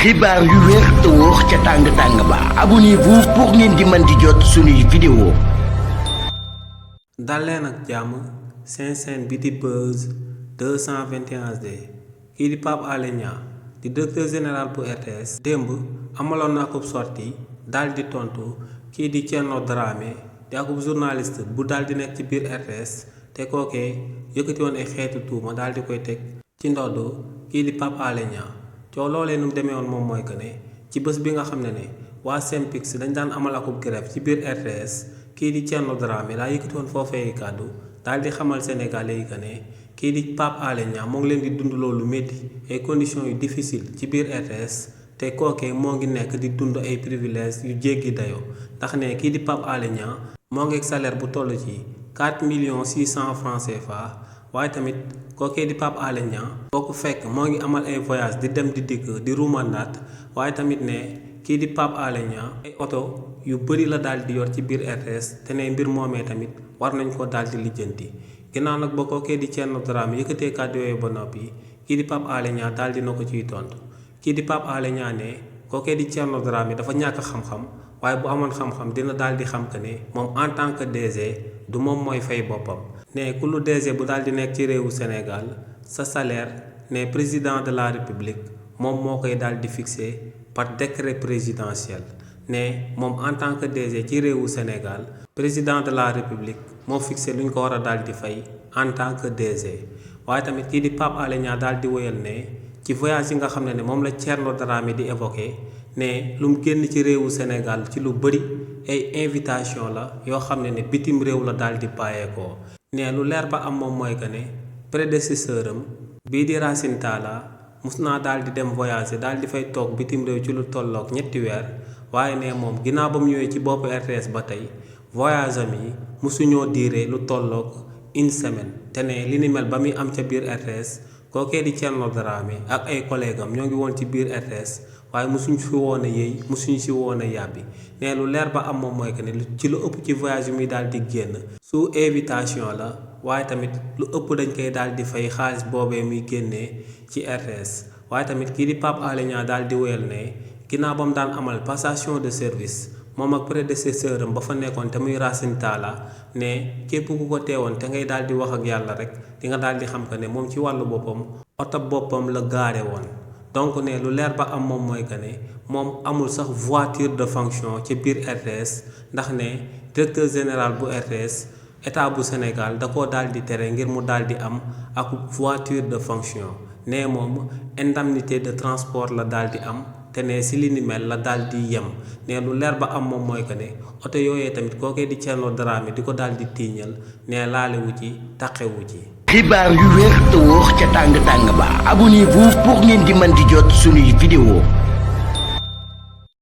xibaar yu wér te wóor ca tàng ba abonnez-vous pour ngeen di mën di jot suñuy vidéo. dal leen ak jàmm seen bi di Buzz 221 HD kii di Pape Alé Niang di directeur général bu RTS démb amaloon na akub sortie daal di tontu kii di Thierno Dramé di akub journaliste bu daal di nekk ci biir RTS te kookee yëkkati woon ay xeetu tuuma daal di koy teg ci ndoddu kii di Pape Alé Niang coow loolee nu mu demee woon moom mooy que ne ci bés bi nga xam ne waa Synpics dañ daan amal akub grève ci biir RTS kii di Thierno Dramé daa yëkkati woon foofee kàddu daal di xamal Sénégalais yi que ne kii di Pape Alé Niang moo ngi leen di dund loolu métti ay conditions yu difficile ci biir RTS te kookee moo ngi nekk di dund ay privilèges yu jéggi dayoo ndax ne kii di Pape Alé Niang moo ngi ak salaire bu toll ci 4,600,000 francs CFA waaye tamit kookee di Pape Alé Niang boo ko fekk moo ngi amal ay voyage di dem di dikk di ruumandaat waaye tamit ne kii di Pape Alé Niang ay oto yu bëri la daal di yor ci biir RTS te ne mbir moomee tamit war nañ ko daal di lijjanti ginnaaw nag ba kookee di Thierno Dramé yëkkatee kàddu yooyu ba noppi kii di Pape Alé Niang daal di na ko ciy tontu kii di Pape Alé Niang ne kookee di Thierno Dramé dafa ñàkk xam-xam waaye bu amoon xam-xam dina daal di xam que ne moom en tant que DG du moom mooy fay boppam ne ku lu DG bu daal di nekk ci réewu Sénégal sa salaire ne président de la République moom moo koy daal di fixé par décret présidentiel ne moom en tant que DG ci réewu Sénégal président de la République moo fixé lu ñu ko war a daal di fay en tant que DG waaye tamit kii di Pape Alé Niang daal di wéyal ne ci voyage yi nga xam ne moom la Thierno Dramé di évoqué ne lu mu génn ci réewu Sénégal ci lu bëri ay invitation la yoo xam ne bitim réew la daal di bàyyeekoo ne lu leer ba am moom mooy que ne prédécesseur am bii di Racine Talla mus naa daal di dem voyager daal di fay toog bitim réew ci lu tolloog 3 weer waaye ne moom ginnaaw ba mu ñëwee ci boppu RTS ba tey voyage am yi musuñoo diire lu tolloog 1 semaine te ne li ni mel ba muy am ca biir RTS kookee di Thierno Dramé ak ay collègues am ñoo ngi woon ci biir RTS waaye musuñ fi woon a yëy musuñ si woon a yàbbi ne lu leer ba am moom mooy que ne ci lu ëpp ci voyage yu muy daal di génn sous invitation la waaye tamit lu ëpp dañ koy daal di fay xaalis boobee muy génnee ci RTS waaye tamit kii di Pape Alé Niang daal di wéyal ne ginnaaw ba mu daan amal passation de service moom ak prédécesseur am ba fa nekkoon te muy Racine Talla ne képp ku ko teewoon te ngay daal di wax ak yàlla rek di nga daal di xam que ne moom ci wàllu boppam oto boppam la gaare woon donc ne lu leer ba am moom mooy que ne moom amul sax voiture de fonction ci biir RTS ndax ne directeur général bu RTS état bu Sénégal da koo daal di tere ngir mu daal di am ak voiture de fonction ne moom indemnité de transport la daal di am te ne si li ni mel la daal di yem ne lu leer ba am moom mooy que ne oto yooyee tamit kookee di Thierno Dramé di ko daal di tiiñal ne laalewu ci taqewu ci. xibaar yu wér te wóor ca tàng ba abonnez-vous pour ngeen di mën di jot suñuy vidéo.